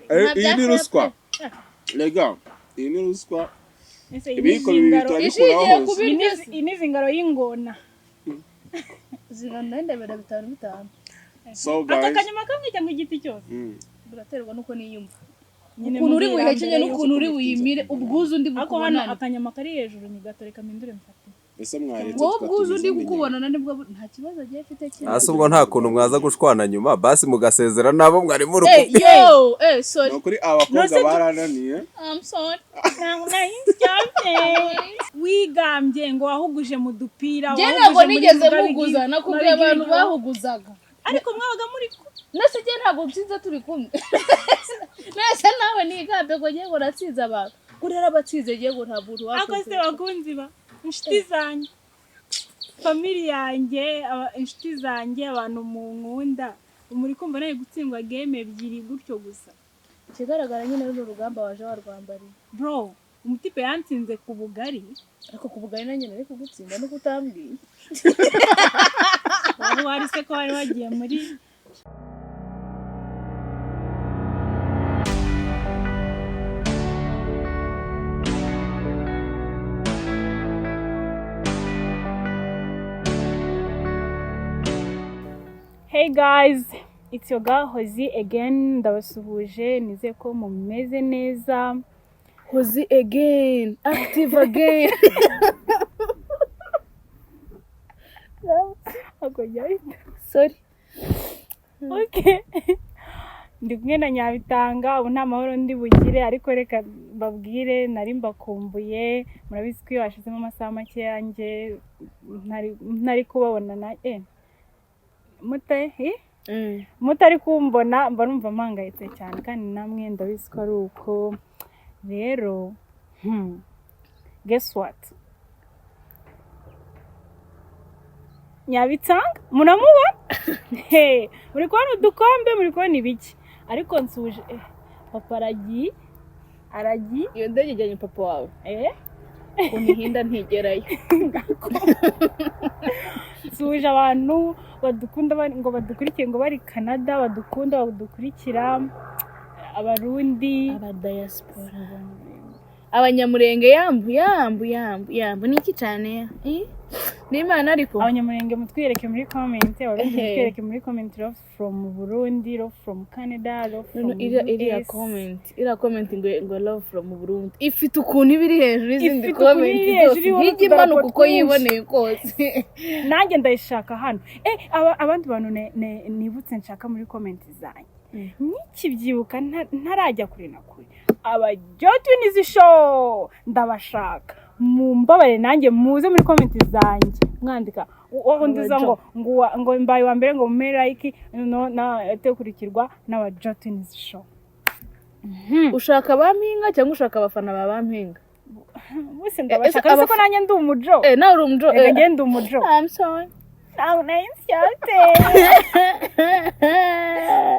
Iyi ni ruswa. Rega, iyi ni ruswa. Ibiyiko bibiri turabikuraho Ishingiye hose. ku biryo se. Iyi ni zingaro y'ingona. Zingana ndabera bitanu bitanu. So Aka guys, kanyama kamwe cyangwa igiti cyose? Biraterwa nuko niyumva. Nyine Ukuntu uri mubwira buhekenye mbere n'ukuntu uri buyimire, ubwuzu undi Ariko hano bukubonana. akanyama kari hejuru ni gato, reka mpindure mfate. Ese mwaretse Wowe ubwuzu undi tukatumiza inyama? kukubonana nibwo nta kibazo agiye afite kinini. Hasi ubwo nta kuntu mwaza gushwana nyuma, basi mugasezera nabo mwari muri Eh, kumwe. yo, eh, sorry. Ni ukuri abakobwa barananiye. I'm sorry. Ntabwo nari ndyamye. Wigambye ngo wahuguje mu dupira. Njye Wahuguje ntabwo muri nigeze Mugabigi- muguza, nakubwiye Mabigi abantu Bro. bahuguzaga. Ariko mwabaga muri Nese njye ntabwo nsinze turi kumwe. Nese nawe nigambe ngo njye ngo natsinze abantu. Kuri yarabatsinze njye ngo nta muntu Ako se wakoze. bakunzi ba inshuti zanjye, family yanjye, inshuti zanjye, abantu mu nkunda, muri kumva nari gutsindwa game ebyiri gutyo gusa? Ikigaragara nyine runo rugamba waje warwambariye. Bro, umutipe yantsinze ku bugari. Ariko ku bugari na nyine ariko gutsinda no kutambwiye. Wari wari se ko wari wagiye muri Hey guys, it's your girl Hozi again. Ndabasuhuje, nizeye ko mumeze neza. Hozi again, active again. Ako jya- Sorry. Okay. Ndi kumwe na Nyabitanga, ubu nta mahoro ndi bugire, ariko reka mbabwire nari mbakumbuye. Murabizi ko iyo hashizemo amasaha make yanjye ntari kubabona na mute mutari kumbona mba numva mpangayitse cyane, kandi namwe ndabizi ko ari uko. Rero guess what, Nyabitanga muramubona. Hey, muri kubona udukombe, muri kubona ibiki, ariko nsuje papa aragiye aragiye. Iyo ndege ijyanye papa wawe. Ukuntu ihinda ntigerayo. Nsuje abantu badukunda ngo badukurikiye, ngo bari Canada badukunda badukurikira, Abarundi, Aba diaspora. Abanyamurenge, yambu yambu yambu yambu, ni iki cyane? Eh? Ni Imana ariko. Abanyamurenge mutwiyereke muri comment, Abarundi Ehe. mutwiyereke muri comment, love from Burundi, love from Canada, love from Noneho iriya US. comment, iriya comment ngo love from Burundi ifite ukuntu iba iri hejuru y'izindi Ifite ukuntu comment iri hejuru zose, iriho ntijya n'utudarapo imanuka uko twinshi. yiboneye kose. Nanjye ndayishaka hano. Abandi bantu nibutse nshaka muri comment zanjye, nikibyibuka ntarajya kure na kure, aba Jotwinizi show ndabashaka, mumbabare nanjye muze muri comment zanjye mwandika undi uza ngo mbaye wa mbere, ngo mumpe like no na tekurikirwa n'aba Jotwinizi show. Ushaka ba Mpinga cyangwa ushaka abafana ba Mpinga? Bose ndabashaka, ese ko nanjye ndi umujo. Eh, nawe uri umujo? Reka njye ndi umujo. I'm sorry. Ntabwo nari nshyate,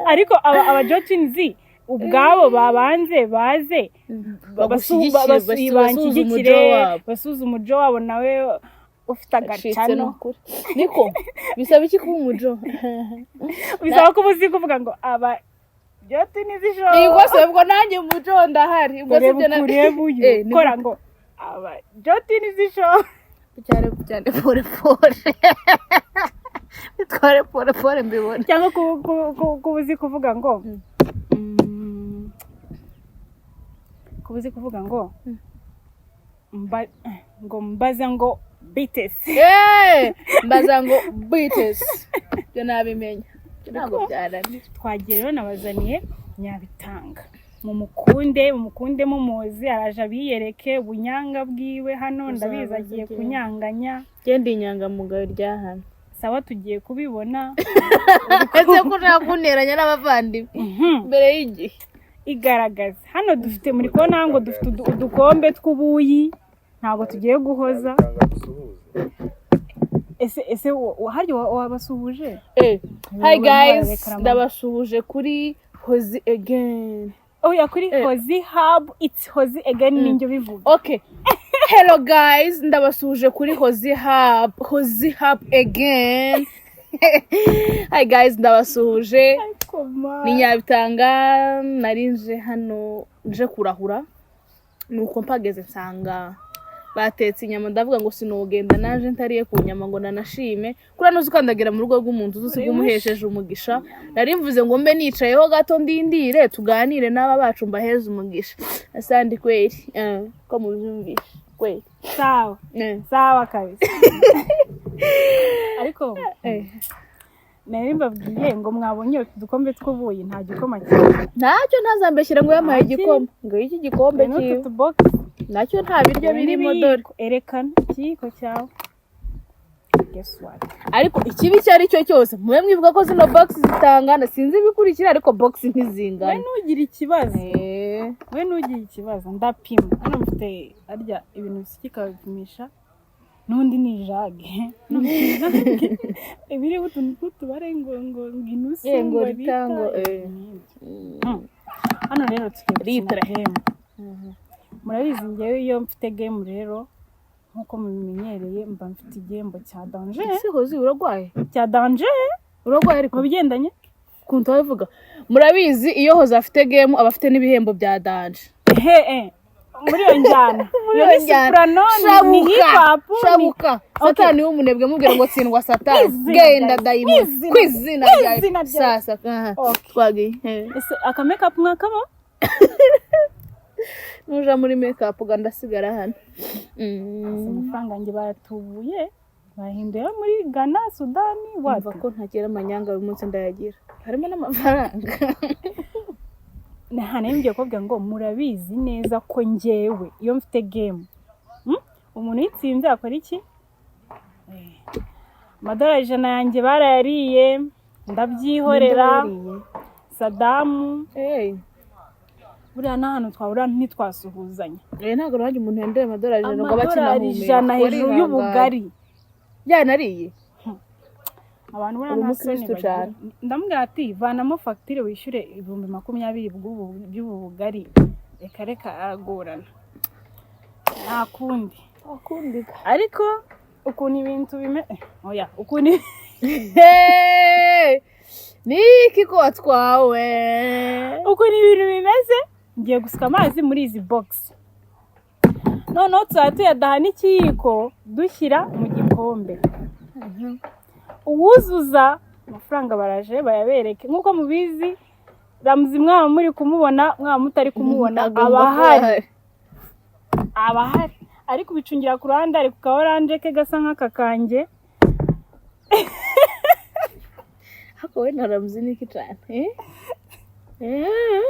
ariko aba Jotwinizi ubwabo babanze baze Bagushyigikire, basuhuze banshyigikire, umujo wabo. Basuhuze umujo wabo nawe ufite Acitse agacano. N'ukuri niko bisaba iki kuba umujo? Bisaba ko uba uzi kuvuga ngo aba Jotwinizi show. Iyi rwose ubwo nanjye umujo ndahari, ubwo Dore sibyo na ukureba uyu Eh, ni kora ngo aba Jotwinizi show. Cyane cyane, pole pole, bitware pole pole mbibona. Cyangwa kuba uzi kuvuga ngo kuba uzi kuvuga ngo ngo mbaza ngo bitesi. Eh, mbaza ngo bitesi, ibyo nabimenya. Ibyo ntabwo byaranira. Twagiye rero, nabazaniye Nyabitanga, mumukunde, mumukunde, mumuzi araje abiyereke ubunyanga bwiwe hano, ndabizi agiye Uzabaze. kunyanganya. Genda inyangamugayo rya hano. Sawa, tugiye kubibona. Ese ko ushaka kunteranya n'abavandimwe mbere y'igihe? Igaragaza hano dufite, muri kubona ngo dufite udukombe tw'ubuyi, ntabwo tugiye guhoza. Nyabitanga dusuhuze. Ese harya wabasuhuje? Eh, hi Barimo guys, bararekarama. ndabasuhuje kuri Hozi again. Oya, kuri Hozi Hub, it's Hozi again, ninjye bivuga. Okay. Hello guys, ndabasuhuje kuri Hozi Hub, Hozi Hub again. Hi guys, ndabasuhuje Koma. Ni Nyabitanga, nari nje hano nje kurahura, nuko mpageze nsanga batetse inyama, ndavuga ngo sinogenda naje ntariye ku nyama ngo nanashime. Kuriya nuzi ukandagira mu rugo rw'umuntu uzi usiga umuhesheje umugisha. Nari mvuze ngo mbe nicayeho gato ndindire tuganire n'aba bacu mbaheze umugisha. Asandi kweli, ko mubyumvishe kweli. Sawa. Sawa kabisa. Ariko nari mbabwiye ngo mwabonye utu dukombe tw'ubuyi, nta gikoma kirimo. Ntacyo, ntazambeshyire ngo yampaye igikoma, ngo iki gikombe N'utu cyiwe tubogisi nacyo nta biryo birimo dore. Erekana ikiyiko cyawe. Guess what? Ariko ikibi icyo ari cyo cyose mube mwibuka ko zino box zitangana, sinzi ibikurikira ariko box We ntizingana. ntugire ikibazo. We ntugire ikibazo, ndapima. Hano mfite arya ibintu bisukika babipimisha, n'undi ni ijage. Ibiriho utuntu tw'utubare ngo inusu, ngo ngo lita, lita, ngo, ibintu nk'ibyo. Hano rero tugiye gukina Litre. game. Murabizi ngewe iyo mfite game rero, nk'uko mubimenyereye, mba mfite igihembo cya danger. Ese hozi urarwaye? Cya danger. Urarwaye ariko? Mu bigendanye Ukuntu babivuga, murabizi iyo hoze afite game aba afite n'ibihembo bya danger. He, muri iyo njyana. Muri iyo iyo ni njyana. soprano, ni hip Shabuka hop, ni shabuka, satani w'umunebwe, mubwira ngo tsindwa satani. Kw'izina Genda rya- dayimoni. kw'izina- Kw'izina rya kw'izina rya- sasa, aha. Okay. Twagiye. Ese aka makeup mwakaba? Nuja muri makeup ga ndasigara hano. Amafaranga yanjye bayatubuye, bahinduye muri Ghana, Sudani. Wumva Watu ko ntagira amanyanga uyu munsi, ndayagira harimo n'amafaranga. Nta ngiye kubabwira ngo murabizi neza ko njyewe iyo mfite game, umuntu uyitsinze akora iki? Amadolari 100 yanjye barayariye, ndabyihorera. Sadamu. Hey. Buriya n'ahantu twahurira ntitwasuhuzanya. Ntabwo nanjye umuntu yandeye amadolari 100 ngo aba Amadolari akinahumeka. 100 hejuru y'ubugari. Yanariye. Abantu buriya Uri nta soni umukristo bagira. cyane. Ndamubwira ati vanamo fagitire wishyure 20,000 by'ubu bugari. Reka reka, aragorana, nta kundi. Akundika. Ariko ukuntu ibintu bimeze, oya, ukuntu Hey! Niki ko watwawe? Ukuntu ibintu bimeze, ngiye gusuka amazi muri izi box, noneho tuzajya tuyadaha n'ikiyiko dushyira mu gikombe. Uwuzuza amafaranga baraje bayabereke. Nk'uko mubizi, Ramuzi mwaba muri kumubona, mwaba mutari kumubona, Agomba aba kuba ahari. ahari. Aba ahari, ari kubicungira ku ruhande, ari ku ka orange ke gasa nk'aka kanjye. Ariko we na Ramuzi niki cyane, eh? Eh?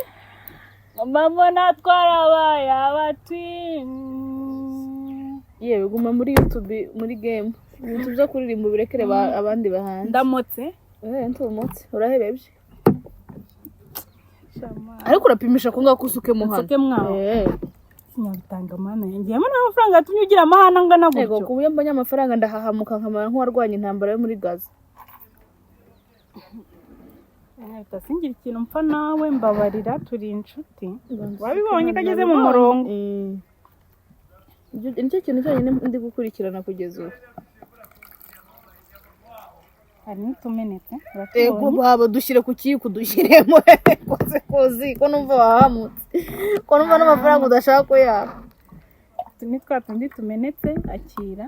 Mbona twarabaye abatwini. Yewe, guma muri YouTube, muri game, ibintu byo kuririmba ubirekere abandi bahanzi. Ndamutse. Ntumutse, uraherebye ariko urapimisha ko ngako usukemo hano. Nsuke mwaho? Eh. Sinyabitanga mana yanjye, ngiyemo n'amafaranga yatumye ugira amahane angana Yego, gutyo. ku buryo mbonye amafaranga ndahahamuka nkamara nk'uwarwanya intambara yo muri Gaza. Nyabita, singira ikintu mpfa nawe, mbabarira, turi inshuti. Wabibonye ko ageze mu murongo. Nicyo kintu cyonyine ndi gukurikirana kugeza ubu. Hari n'utumenetse. Ego. Uratubonye? Baba dushyire ku kiyiko dushyiremo koze kozi, ko numva wahamutse, ko numva n'amafaranga udashaka ko yaba. Utu ni twa tundi tumenetse, akira.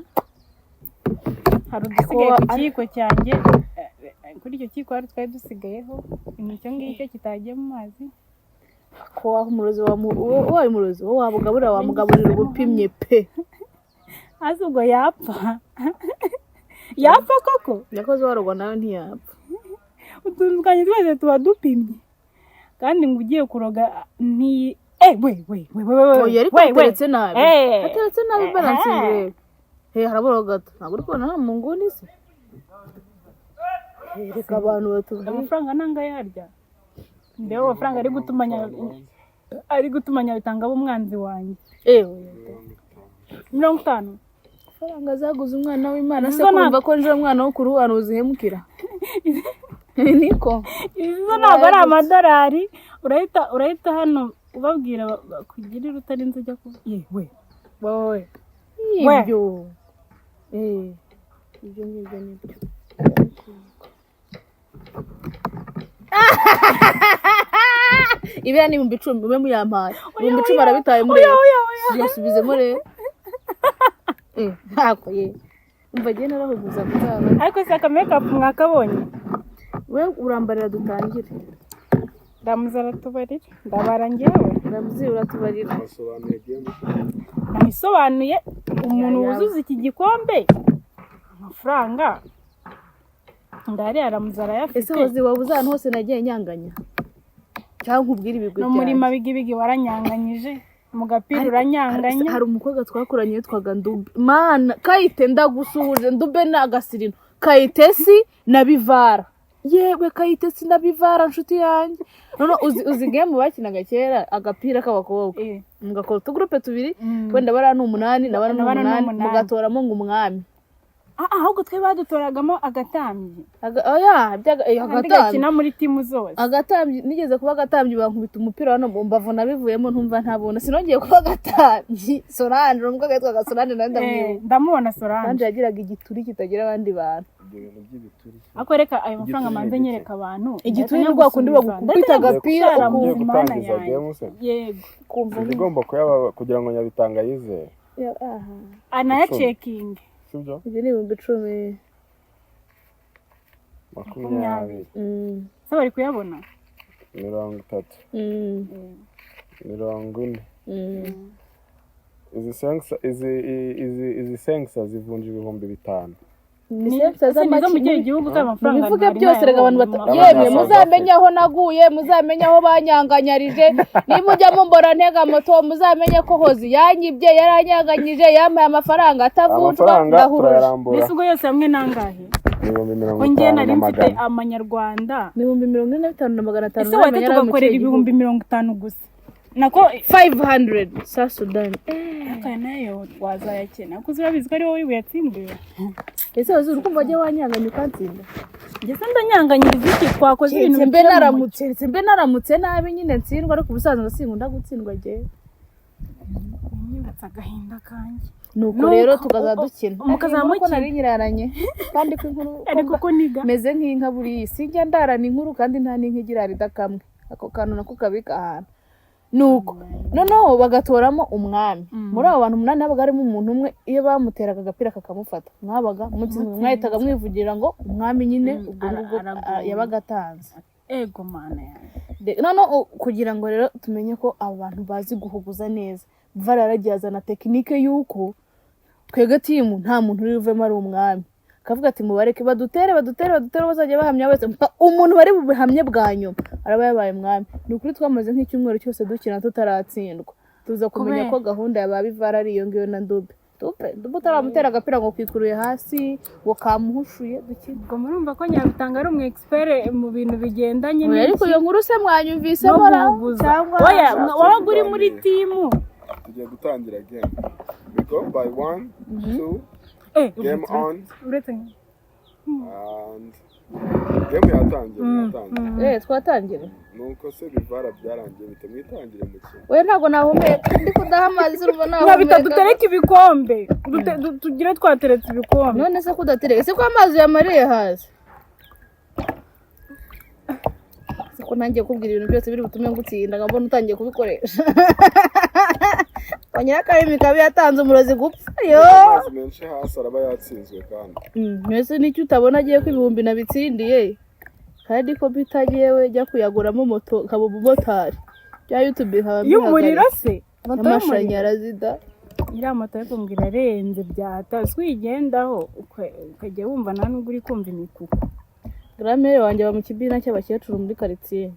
Hari udusigaye ku kiyiko cyanjye. Kuri icyo kiyiko hari twari dusigayeho icyo ngicyo kitagiye mu mazi. Ko waha umurozi, wabaye umurozi wowe wabugaburira, wamugaburira ubupimye pe. Hasi ubwo yapfa, yapfa koko. Yakoze warogwa nawe ntiyapfa. Utuntu twanjye twose tuba dupimye, kandi ngo ugiye kuroga ntiyi, eh, we we we we we. Oya, ariko we, we. hateretse nabi. Eh. Hateretse nabi, balance. Eh. Urebe he, harabura gato, ntabwo uri kubona hano mu nguni se? Reka abantu batubwire. Amafaranga nanga yarya, ndeba amafaranga ari gutuma Nyabitanga aba umwanzi wanjye. Ewe. 50. Amafaranga zaguze umwana w'Imana se? Izo Kumva ko nje umwana wo ku ruhande uzihemukira niko. Izi zo ntabwo ari amadolari. Urahita hano ubabwira bakugirire utarinze ujya ku yewe wowe. We. Ibyo, ibyo ngibyo nibyo. Ibera ni 10,000, ube muyampaye 10,000 arabitaye muri yasubizemo rero. Ntako ye, umva agiye narahuguza kuzaba. Ariko si aka makeup mwakabonye? We urambarira dutangire. Ndamuza aratubarira, ndabara njyewe. Uramuzi, uratubarira. Basobanuye game. Nabisobanuye umuntu Ya, ya. wuzuza iki gikombe amafaranga ndari aramuza arayafite. Ese hozi wabuze ahantu hose nagiye nyanganya cyangwa nkubwire ibigwi No muri byanjye? Mabigibigi waranyanganyije, mu gapira uranyanganya. Hari umukobwa twakoranye witwaga Ndube, mana Kayite, ndagusuhuje Ndube na Agasirino, Kayitesi na Bivara. Yewe Kayitesi na Bivara, nshuti yanjye. None uzi game bakinaga kera, agapira k'abakobwa? Mugakora utugurupe tubiri. Wenda bariya ni umunani na bano ni Na bano ni umunani. umunani. Mugatoramo ngo umwami. Ah, ahubwo twe badutoragamo agatambyi. Oya, Kandi agatambyi. gakina muri timu zose. Agatambyi, nigeze kuba agatambyi, bankubita umupira hano mu mbavu, nabivuyemo ntumva ntabona, sinongeye kuba agatambyi. Solange, umukobwa witwaga Solange nawe ndamwibuka. Ndamubona Solange. Solange yagiraga igituri kitagira abandi bantu. Ibyo bintu by'ibituri. Ariko reka ayo mafaranga Igituri manze ni nyereka abantu. Igituri ni rwa kundi bagukubita agapira Ugiye ukumva gutangiza game se? Yego. Ukumva. Igomba kuyaba kugira ngo Nyabitanga yizere. Ya, aha. Anayacekinge. Sibyo? Ibyo ni 10,000. 20. Se bari kuyabona? 30. 40. Izi senkisa, izi senkisa zivunja 5000. Ni senkisa Ese ni izo mu gihe z'amaki. gihugu z'amafaranga? Mubivuge Ntari byose reka abantu nayabonye. yemwe South muzamenye aho naguye, muzamenye aho banyanganyarije. Nimujya mumbora ntega moto, muzamenye ko Hozi yanyibye, yaranyanganyije, yampaye amafaranga atavunjwa. Amafaranga Ndahuruje. turayarambura. Mbese ubwo yose hamwe nangahe? Ni ibihumbi mirongo Ko njye itanu nari na mfite magana. amanyarwanda. Ni 45,500. Ese wahita tugakorera 50,000 gusa nako? 500 sa Sudani. Aka nayo wazayakena kuko urabizi ko ari wowe uyatsindiwe. Ese Hozi, uri kumva wajya wanyanganya ukantsinda? Njye se ndanyanganyiriza iki? Twakoze ibintu Keretse mbe biciye mu mucyo. naramutse, keretse mbe naramutse nabi nyine ntsindwa, ariko ubusanzwe sinkunda gutsindwa jyewe. Unyibutsa agahinda kanjye. Nuko Nuko, rero tukaza dukina. mukaza Inkuru ko mukina. nari nyiraranye kandi ko inkuru ko Ariko ko niga meze nk'inka buriya, sijya ndarana inkuru kandi nta n'inka igira idakamwe, ako kantu nako kabika ahantu. Nuko noneho bagatoramo umwami. Muri abo bantu umunani habaga harimo umuntu umwe, iyo bamuteraga agapira kakamufata, mwabaga mutsinzwe, mwahitaga mwivugira ngo umwami nyine ubwo ngubwo aragowe. Yabaga atanze. Ego mana yanjye. Noneho kugira ngo rero tumenye ko abo bantu bazi guhuguza neza, Vara yaragiye azana technique y'uko twebwe team nta muntu uri buvemo ari umwami. Akavuga ati mubareke badutere, badutere, badutere, bazajya bahamya wese umuntu bari buhamye bwa nyuma araba yabaye umwami. Ni ukuri twamaze nk'icyumweru cyose dukina tutaratsindwa, tuza kumenya Kubera? ko gahunda ya ba Bivara ari iyo ngiyo na Ndube. Ndube, Ndube utaramutera agapira ngo kwikuruye hasi ngo kamuhushuye dukine. Ubwo murumva ko Nyabitanga ari umu expert mu bintu bigendanye Oya, ariko iyo nkuru se mwanyumvise no mora guhuguza. cyangwa? Oya, wabaga uri muri team. Tugiye gutangira game. We go by one, two, game on. Uretse And game yatangiye, yatangiye. Twatangira. Nuko se Bivara byarangiye bite? Mwitangire mukino. Oya, ntabwo nahumeka, ndi kudaha amazi, urumva Nyabita nahumeka. dutereke ibikombe. Tugire twateretse ibikombe. None se kudatereka si ko amazi yamariye hasi? Siko ntangiye kubwira ibintu byose biri butume ngutsinda, nkabona utangiye kubikoresha, wanyakarimi kabi yatanze umurozi gupfa yo. Amazi menshi hasi araba yatsinzwe kandi. Mbese nicyo utabona agiye ko ibihumbi nabitsindiye, kandi ko bitagiye jya kuyaguramo moto nkaba umumotari bya YouTube nkaba Y'umuriro se? Moto y'umuriro? Amashanyarazi da. Iriya moto yo kumbwira irarenze byata uyigendaho ukajya wumva nta nubwo uri kumva imikuku. Grand-mère wanjye aba mu kibina cy'abakecuru muri karitsiye.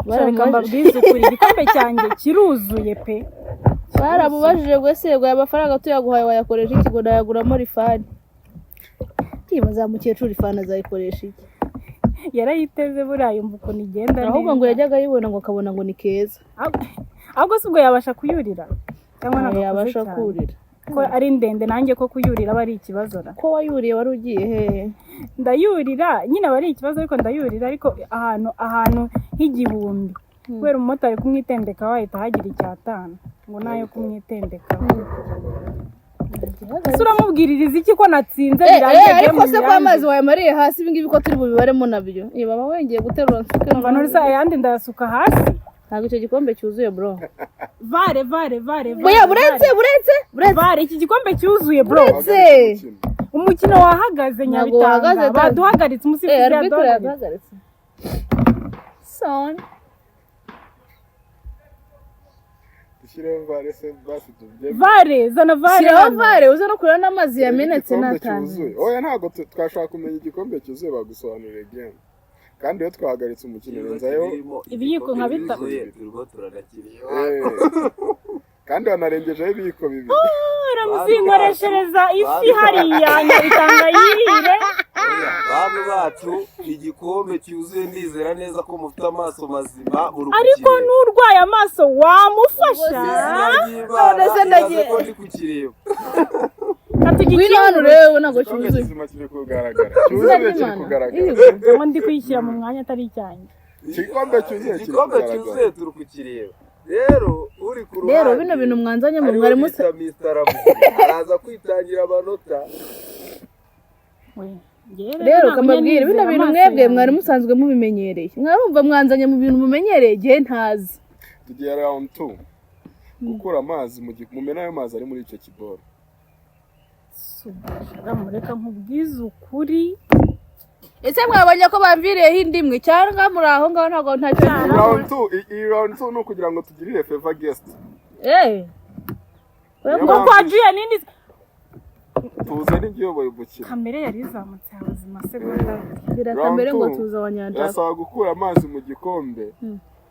Reka mbabwize ukuri, igikombe cyanjye kiruzuye pe. Baramubajije ngo ese ngo aya mafaranga tuyaguhaye wayakoresha iki? Ngo nayaguramo rifani. Nkibaza mukecuru rifani azayikoresha iki? Yarayiteze buriya, yumva ukuntu igenda Ahubwo ngo neza. yajyaga ayibona ngo akabona ngo ni keza. Ahubwo si ubwo yabasha kuyurira cyangwa ntabwo akuze Yabasha cyane? kurira. Ko ari ndende, nanjye ko kuyurira aba ari ikibazo ra. Ko wayuriye wari ugiye hehe? Ndayurira nyine aba ari ikibazo, ariko ndayurira, ariko ahantu nk'igihumbi kubera umumotari kumwitendeka wahita hagira icyatanu ngo nayo kumwitendeka. Ese uramubwiririza iki ko natsinze? Eh, Birangiye, eh, ariko game se ko birangiye. amazi wayamariye hasi, ibi ngibi ko turi bubibaremo nabyo? Iyo baba wengeye guterura nsuke. Umva, none se ayandi ndayasuka hasi? Ntabwo icyo gikombe cyuzuye, bro. VAR, VAR, VAR, VAR! Oya, buretse, buretse, buretse! VAR, iki gikombe cyuzuye, bro. Buretse. Umukino wahagaze. Ntabwo Nyabitanga, wahagaze, da. baduhagaritse, umusifuzi Eh, arbitre yaduhagaritse. yaduhagaritse. Son. Dushyireho VAR se basi, tubyemere? VAR, zana VAR Shyiraho hano. VAR, uze no kureba n'amazi yamenetse. Igikombe N'atanu. cyuzuye, oya, ntabwo twashaka kumenya igikombe cyuzuye, bagusobanurira game. Kandi iyo twahagaritse umukino renzayo. Ibiyiko nka bitatu. Turimo turanakiriye. Eh, kandi wanarengejeho ibiyiko bibiri. Uramuzinkoreshereza ifi hariya, Nyabitanga yirire. Bantu bacu, igikombe cyuzuye, ndizera neza ko mufite amaso mazima muri Ariko n'urwaye amaso wamufasha. None se ndagiye- ko ndi kukireba. Ngwino hano urebe, ntabwo Igikombe cyuzuye. kizima kiri kugaragara, Izina cyuzuye kiri ry'Imana. kugaragara. Yego. Cyangwa ndi kuyishyira mu mwanya atari icyanjye. Igikombe cyuzuye kiri Igikombe kugaragara. cyuzuye, turi kukireba. Rero uri ku ruhande Rero bino bintu mwanzanyemo, ariwe mwari musa bita Mr. Ramuzi, araza kwitangira amanota. We, njyewe Rero ntabwo kamabwire, bino nizera bintu amaso mwebwe yanjye. mwari musanzwe mubimenyereye, mwarumva mwanzanye mu bintu mumenyereye, igihe ntazi. Tugiye round two, gukura amazi mumena ayo mazi ari muri icyo kiboro. Mureka nkubwize ukuri. Ese mwabonye ko bamviriyeho indi imwe, cyangwa muri aho ngaho ntabwo ntacyo? Round two, iyi round two ni ukugira ngo tugirire favor guest. Eh. Niyo Ngo mpamvu kwa Julia nini? Tuze n'igiyoboye umukino. Kamere yari izamutse habuze amasegonda. Gira Round kamere ngo two, tuza abanyanja. Irasaba gukura amazi mu gikombe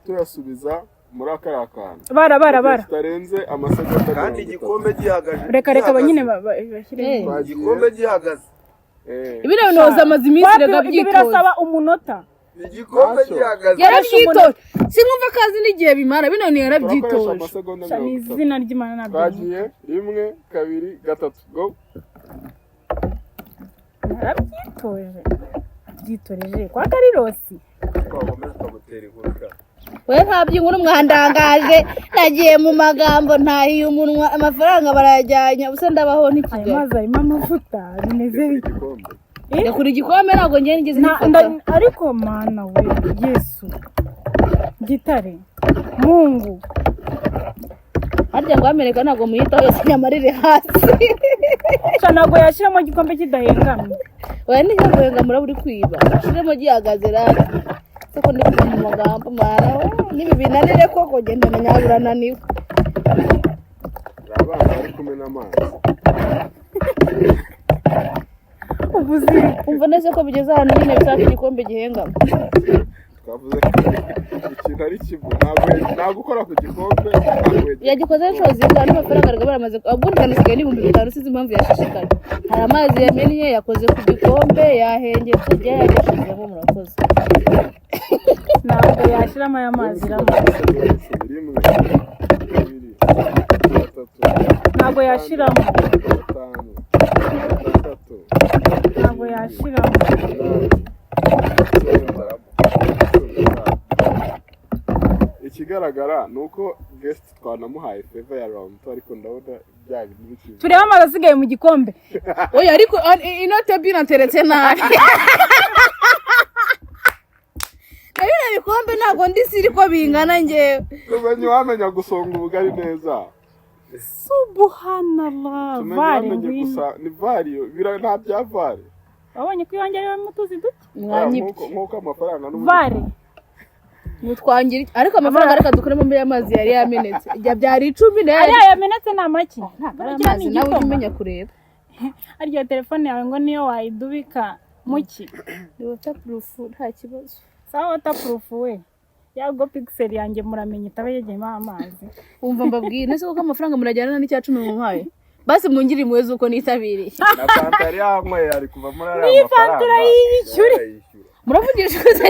tuyasubiza muri kariya kantu Bara, bara, bara! kitarenze amasegonda Kandi 30. igikombe gihagaze. Reka, reka, Gihagaze. nyine bashyire. Eh. Twagiye. Igikombe gihagaze. Eh, Bino bintu woza amaze iminsi Wapi, rega ibyo byitoza. birasaba umunota. Igikombe Ntacyo. gihagaze. Yarabyitoje, simwumva ko azi n'igihe bimara bino ni Turakoresha yarabyitoje. amasegonda Sha, ni 30. izina ry'Imana, ntabwo Twagiye, rimwe, kabiri, gatatu, go! Narabyitoje, byitoreje kwa Karirosi. Twakomeza tukamutera inkuru sha. We, ntabyo inkuru, mwandangaje, nagiye mu magambo, ntahiye umunwa, amafaranga barayajyanye ubusa, ndabaho Ayo ntikigali. mazi arimo amavuta, bimeze Rekura bite? igikombe. Rekura igikombe, ntabwo njye nigeze ngifata. Ariko mana we, Yesu, gitare, Mungu! Harya ngo amerika ntabwo muyitaho yose, inyama riri hasi. Sha, ntabwo yashyiramo igikombe kidahengamye. Oya, nijya guhenga muraba uri kwiba, ushiremo gihagaze rero. Se ko ndi kuva mu magambo, mana we, nibi binanire koko, genda na nyabura naniwe. Hari abana bari kumena amazi. Ubuzima. Umva neza ko bigeze ahantu nyine bisaba ko igikombe gihengama. Twavuze ko ikintu ari kimwe, ntabwo ukora ku gikombe, ntabwo wegera. Yagikoze inshuro zingana n'amafaranga ariko baramaze, ubundi kanasigaye n'5,000. Sinzi impamvu yashishikaye. Hari amazi yamennye, yakoze ku gikombe, yahengetse, igihe yagashizemo. Murakoze. Ntabwo yashyiramo aya mazi iramo. Rimwe, kabiri, gatatu, Ntabwo yashiramo. gatanu, gatandatu, Ntabwo yashiramo. umunani, icyenda, icumi. Ikigaragara ni uko guest twanamuhaye favor ya round two, ariko ndabona bya bintu bikiza. Turebe amazi asigaye mu gikombe. Oya, ariko inote binateretse nabi na bino bikombe, ntabwo ndi siri ko bingana ngewe. Tumenye wamenya gusonga ubugari neza. Subuhanallah! Tumenye VAR, wamenye ngwino. gusa ni VAR bira nta bya VAR. Wabonye ko iwanjye harimo utuzi duke? Mwanyibye. Nk'uko amafaranga n'ubundi. VAR. Mutwangira iki? Ariko amafaranga reka dukuremo mbere y'amazi yari yamenetse, ijya byari 10 nayo. Ariya yamenetse ni amaki? Ntabwo ari amazi, nawe ujya umenya kureba. Arya telefone yawe ngo niyo wayidubika muki? Ni waterproof, nta kibazo. Sawa, waterproof we, yago pixel yanjye muramenye itaba yegeyemo amazi. Wumva mbabwire nese koko, amafaranga murajyana n'icya cumi mumpaye, basi mungire impuhwe z'uko nitabiriye. Na fanta yari yanyweye ari kuva muri ariya N'iyi mafaranga. fanta urayiyishyure. Arayishyura. Muravugisha ukoze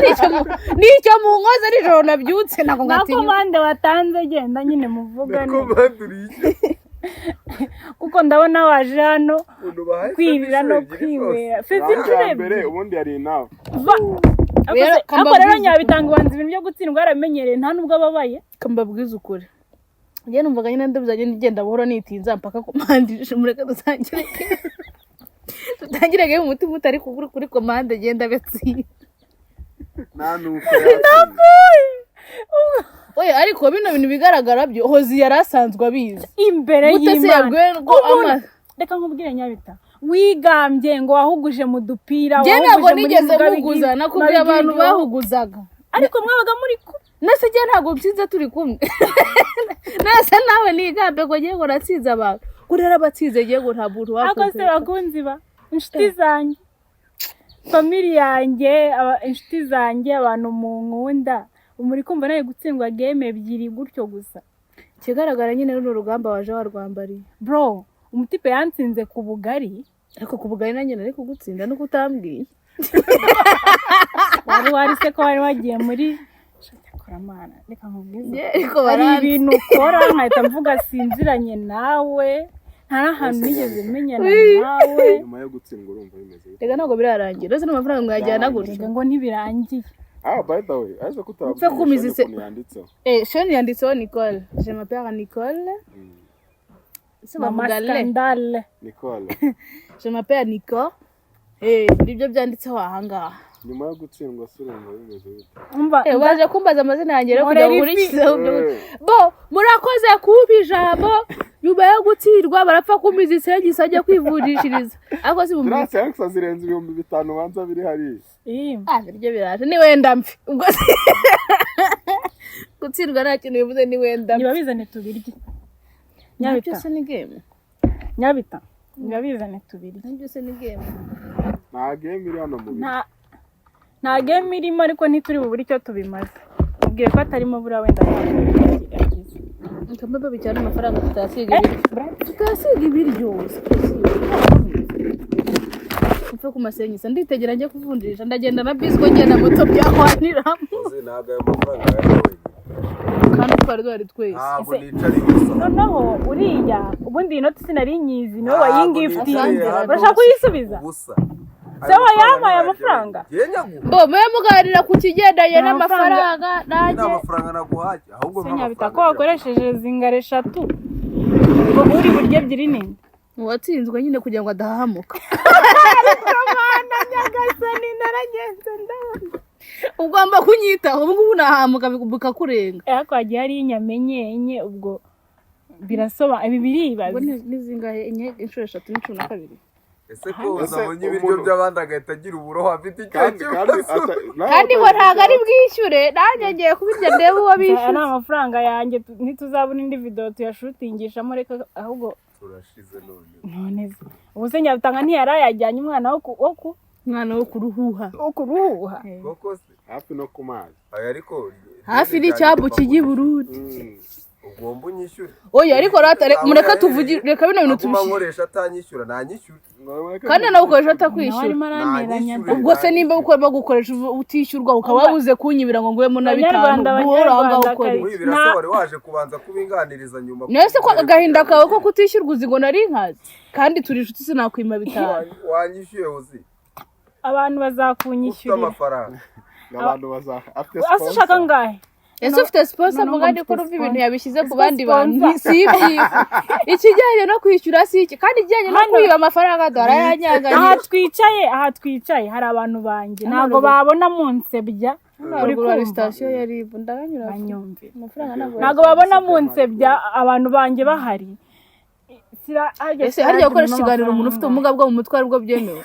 n'icyo munkoze nijoro nabyutse, ntabwo Na ngatinya. komande watanze, genda nyine muvugane. Komande uriyishyura. Kuko ndabona waje hano Ukuntu bahaye kwirira favor no inshuro ebyiri zose. kwinywera feza Round inshuro ya mbere ebyiri. ubundi yari inafu. Rero, Ariko rero kambabwize Nyabitanga, ubanza ibintu byo gutsindwa yaramenyereye, nta nubwo ababaye. Kambabwize ukuri. Njye numvaga nyine ndabuzanye ngenda buhoro nitinza mpaka komande ije. Mureke dutangire game. Dutangire game, umutima utari kugura kuri komande, genda betsinda. Nta nuko yatsinze. Oya, ariko bino bintu bigaragara byo Hozi yari asanzwe abizi. Imbere Gute se y'Imana. yabwiwe ngo Umuntu- Reka nkubwire, Nyabita, wigambye ngo wahuguje mu dupira, Njye ntabwo wahuguje muri nigeze Mugabigi- muguza, nakubwiye abantu Mabigigi, bahuguzaga. Ariko mwabaga muri ku Nase njye ntabwo mtsinze turi kumwe. Nase nawe nigambe ngo ngiye ngo natsinze abantu, ngo narabatsinze ngiye ngo nta muntu Ariko se wakoze. bakunzi ba inshuti zanjye, family yanjye, inshuti zanjye, abantu mu nkunda, muri kumva nawe gutsindwa game ebyiri gutyo gusa? Ikigaragara nyine runo rugamba waje warwambariye. Bro, umutipe yantsinze ku bugari. Ariko ku bugari nanjye nari kugutsinda nuko utambwiye. Wari wari se ko wari wagiye muri Koramana, reka nkubwize. Njye ariko Hari baranzi. ibintu ukora nkahita mvuga sinziranye nawe, nta n'ahantu nigeze menyana nawe. Nyuma yo gutsindwa urumva bimeze bite? Reka, ntabwo birarangira, uretse n'amafaranga mwajyana gutya. Reka ngo ntibirangiye. Ah, by the way, aje ko Upfe kumiza utabwiye ukuntu yanditseho. Eh, Shoni yanditseho Nicole, je m'appelle Nicole. Se Mama bavuga le scandale. Nicole. Je m'appelle Nicole, eh, nibyo byanditseho ahangaha. Nyuma yo gutsindwa se urumva bimeze bite? Umva. Eh, waje kumbaza amazina yanjye rero kugira ngo Nkorera ifi. nkurikizeho bo murakoze kumpa ijambo. Nyuma yo gutsindwa barapfa kumiza isengisi ajya kwivunjishiriza, ariko si Ziriya senkisa zirenze 5000 banza biri hariya. Ii. Ah, biryo biraje, ni wenda mfe ubwo gutsindwa nta kintu bivuze, ni wenda mfe. Ntibabizane tubirye, Nyabita. Byose ni game. Nyabita, ntibabizane tubirye. Byose ni game. Nta game iri hano mu biro. Nta game irimo, ariko ntituri bubure icyo tubimaze. Mubwiye ko atarimo, buriya wenda ntabwo yagize. Kambe bicyana amafaranga tutasiga ibiryo. Tutasiga ibiryo. Upfe ku masenyisa nditegera njye kuvunjisha, ndagenda na bisi ko ngenda moto byahwaniramo. Uzi, ntabwo ayo mafaranga yari wenyine. Kandi twari duhari twese. Ntabwo nicara ubusa. Noneho uriya ubundi iyi noti sinari nyizi, niwe Ntabwo wayingifitiye. nicaye hano Urashaka kuyisubiza? ubusa. Se wayampaye amafaranga? Njye nyaguha. Bo mube muganira ku kigendanye Nta n'amafaranga Nta nanjye. mafaranga naguhaye, ahubwo Se mpa Nyabita, ko amafaranga. wakoresheje zingara eshatu, ngo uri buryo ebyiri nini? Uwatsinzwe nyine kugira ngo adahahamuka. Nyagasani, naragenze ndabona. Ugomba kunyitaho, ubu ngubu nahahamuka bikakurenga. Ariko hagiye hariyo inyama enye enye, ubwo birasoba ibi Ubwo biribaza. Ni zingahe? Enye inshuro eshatu ni 12. Ese ko Ese uzabonye ibiryo by'abandi agahita agira uburoho, afite icyo Kandi kibazo? nawe Kandi ngo ntabwo ari bwishyure, nanjye ngiye kubirya ndebe uwo Aya ni bishyuza. amafaranga yanjye, ntituzabona indi video tuyashutingishamo, reka ahubwo. Turashize none. None se ubu se Nyabitanga ntiyari umwana wo ku Umwana wo kuruhuha. Wo kuruhuha. Koko se? Hafi no ku mazi. Aya ariko Hafi n'icyambu kijya i Burundi. Ugomba unyishyure. Oya, ariko rata mureka tuvuge, reka bino bintu Aguma tubishyire. nkoresha atanyishyura, nanyishyure. Kandi anawukoresha Nawe atakwishyura. arimo aranteranya. Nanyishyure. Ubwo se nimba bagukoresha utishyurwa, ukaba wabuze kunyibira ngo nguhemo na bitanu, Banyarwanda, guhora aho ngaho ukora Banyarwandakazi. iki? Wibira se wari waje kubanza kubinganiriza nyuma? Nese ko agahinda kawe ko kutishyurwa uzi ngo nari nkazi, kandi turi inshuti, sinakwima bitanu. Wanyishyuye uzi? Abantu Ufite bazakunyishyurira. amafaranga. Abantu baza afite Ase ushaka sponsor. angahe? Ese ufite sponsor? Noneho Mugani ko mfite urumva ibintu sponsor. yabishyize ku Ese bandi bantu. sponsor. Si ibyiza ikijyanye no kwishyura si iki, kandi ikijyanye no Hano- kwiba amafaranga dore arayanyanganyije. Aha twicaye hari abantu banjye, ntabwo babona munsebya, uri Haruguru hari kumva? sitasiyo ya RIB, ndabanyura. Banyumve. Amafaranga ntabwo Ntabwo babona munsebya abantu banjye bahari. Ese harya gukoresha ikiganiro umuntu ufite ubumuga bwo mu mutwe aribwo byemewe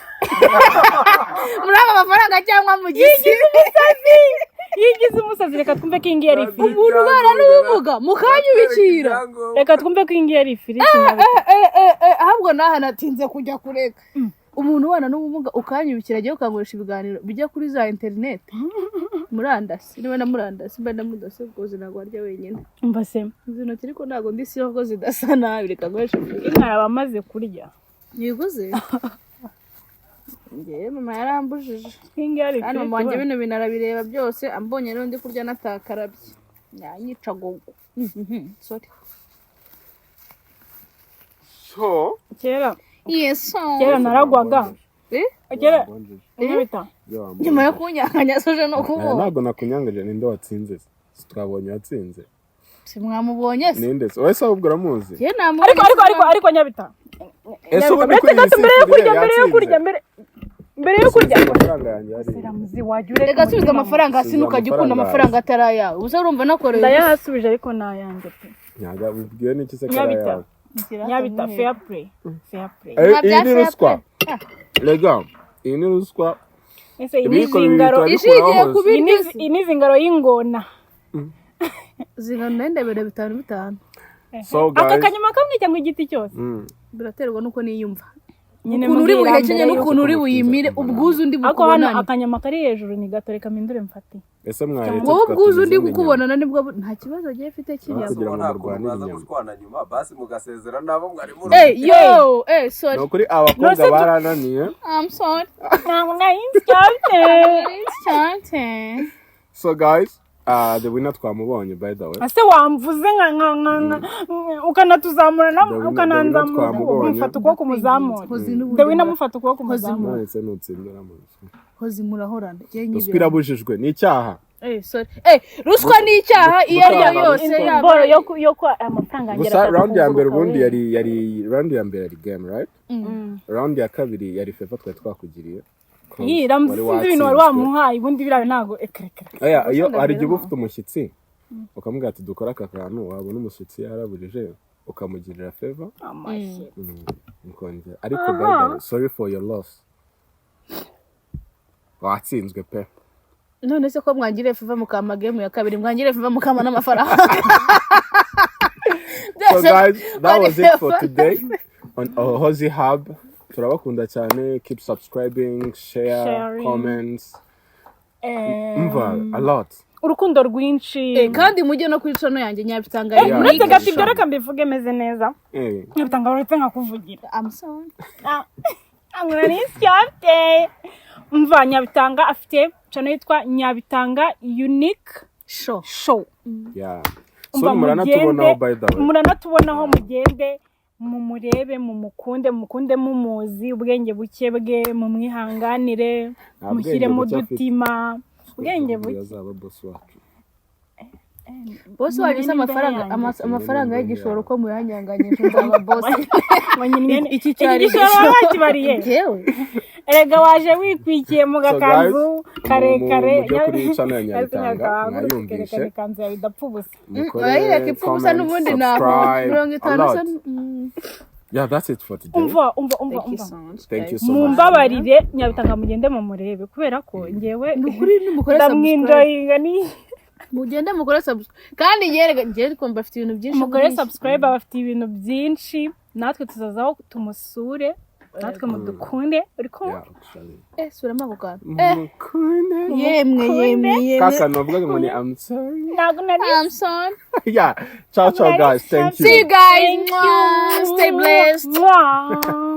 muri aba mafaranga cyangwa mu gisi? Yigize umusazi. Reka twumve ko iyi ngiyi ari ifiriti. Umuntu ubana n'ubumuga mukanyubikira. Reka twumve ko iyi ngiyi ari ifiriti. Ahubwo naha natinze kujya kureka umuntu ubana n'ubumuga ukanyubikira, agiye ukankoresha ibiganiro bijya kuri za interineti, murandasi, niba na murandasi mba na mudasobwa, uzi ntabwo warya wenyine. Umva se. Izi ntoki ariko ntabwo ndi siyo ko zidasa nabi, reka nkoreshe ifiriti. Inka abamaze kurya. Niguze ngewe, mama yarambujije. Iyi ngiyi ari Kandi ifiriti. mama wanjye bino bintu arabireba byose, ambonye rero ndi kurya natakarabye yanyica gogo. Sorry. So Kera Yes. kera naragwaga. Eh? Kera nkubita. Nyuma yo kunyanganya soje no kubona. Ntabwo nakunyangaje. Ninde watsinze se? Si twabonye uwatsinze? Si mwamubonye se? Ninde se? Wowe se ahubwo uramuzi? Njye namubonye. Ariko Nyabita, Ese ubu ni uretse kuri iyi gato, mbere yo kurya, sifuriya mbere yo kurya, yatsinze? mbere yo kurya. Amafaranga yanjye hariya. Siramuzi, wajya ureka Reka subiza umutima. amafaranga hasi. Subiza Ntukajya ukunda amafaranga. amafaranga atari ayawe. Ubusa urumva nakoreye ubusa. Ndayahasubije, ariko ni ayanjye pe. Ntabwo ubwiwe n'iki se ko ari Nyabita. ayawe? Nyabita, fair play, fair play. Eh, iyi Nta ni bya ruswa. fair. Rega, iyi ni ruswa. Ese iyi ni Ibiyiko bibiri zingaro turabikuraho Ishingiye hose. ku iyi ni biryo. iyi ni zingaro y'ingona. Zingano ndebere bitanu bitanu. So Aka guys, kanyama kamwe cyangwa igiti cyose? Biraterwa n'uko niyumva, Nyine ukuntu uri mbwira buhekenye mbere n'ukuntu uri buyimire, ubwuzu undi Ariko hano bukubonane. akanyama kari hejuru ni gato, reka mpindure mfate. Ese mwaretse Wowe ubwuzu undi tukatumiza indi nyama? kukubonana nibwo nta kibazo agiye afite kiriya. Kugira ngo Nta kuntu murwanire mwaza inyama. gushwana nyuma, basi mugasezera nabo mwari muri Eh, yo, eh, sorry. Ni ukuri, abakobwa Nonese barananiye. I'm sorry. Ntabwo nari nsyate. Sorry. So guys, the winner twamubonye, by the way. Ese wamvuze nka ukanatuzamura na The winner ukananzamura? twamubonye. Mufata ukuboko muzamura. The winner, mufata ukuboko muzamura. Nonese nutsindira mu Hozi murahorana. Njye Ruswa nyibera. irabujijwe, ni icyaha. Eh, sorry. Eh, ruswa ni icyaha iyo ari yo Gutanga yose, ruswa. yaba Boro yo kwa amafaranga yanjye Gusa arashaka round ya mbere kuguruka ubundi we. yari round ya mbere yari game, right? Round ya kabiri yari favor twari twakugiriye. Iyi Ramzi, Wari sinzi ibintu wari watsinzwe. wamuhaye, ubundi biriya ntabwo ekerekere. Oya, iyo hari igihe uba ufite umushyitsi ukamubwira ati dukore aka kantu, wabona umushyitsi yaraburije ukamugirira favor. Amashyi. Mukongera. Ariko by the way, sorry for your loss, watsinzwe pe. None se ko mwangiriye favor mukampa game ya kabiri, mwangiriye favor mukampa n'amafaranga? So guys, that was it for today on Ohozi Hub. Turabakunda cyane. Keep subscribing, share, Sharing. comments, umva a lot. Urukundo rwinshi. Eh, kandi mujye no kuri channel yanjye Nyabitanga. Yeah. Uretse gato, ibyo Shana. reka mbivuge meze neza. Nyabitanga, uretse nkakuvugira. I'm sorry. Ntabwo mva, Nyabitanga afite channel yitwa Nyabitanga Unique Show. Show. Yeah, Umva, so muranatubonaho, by the way. Muranatubonaho, mugende mumurebe, mumukunde, mukunde mumuzi ubwenge buke bwe, mumwihanganire. Nta bwenge Mushyiremo buke afite. udutima, ubwenge buke. Azaba boss wacu. Boss wanyu se, amafaranga amafaranga y'igishoro ko muyanyanganyije, nzaba boss? Iki Iki cyari gishoro bakibariye. Njyewe. Erega waje wikwikiye mu gakanzu karekare. Mujye kuri channel ya Nyabitanga, mwayumvishe. Kerekana ikanzu yawe idapfa ubusa. Mukore Urayireka ipfa ubusa comment, n'ubundi naho subscribe, mirongo a itanu lot. se. Yeah, that's it for today. Umva, umva, umva, Thank you umva. so much, Thank you guys. so much. Mumbabarire, Nyabitanga mugende mumurebe, kubera ko ngewe Ni ukuri, nimukore subscribe. ndamwinjoyinga ni Mugende mukore subscribe, kandi yerega njyewe twumva afite ibintu byinshi Mukore muri iki. subscribe, bafite ibintu byinshi, natwe tuzazaho tumusure, natwe mudukunde, uri kumva? Yeah, actually. Eh, suramo ako kantu, eh. Mukunde. Yemwe, yemwe, yemwe. Kaka navugaga ngo ni I'm sorry. Ntabwo nari I'm sorry. Yeah, ciao ciao guys, thank you. See you guys. Thank Mwah. you. Stay blessed. Mwah.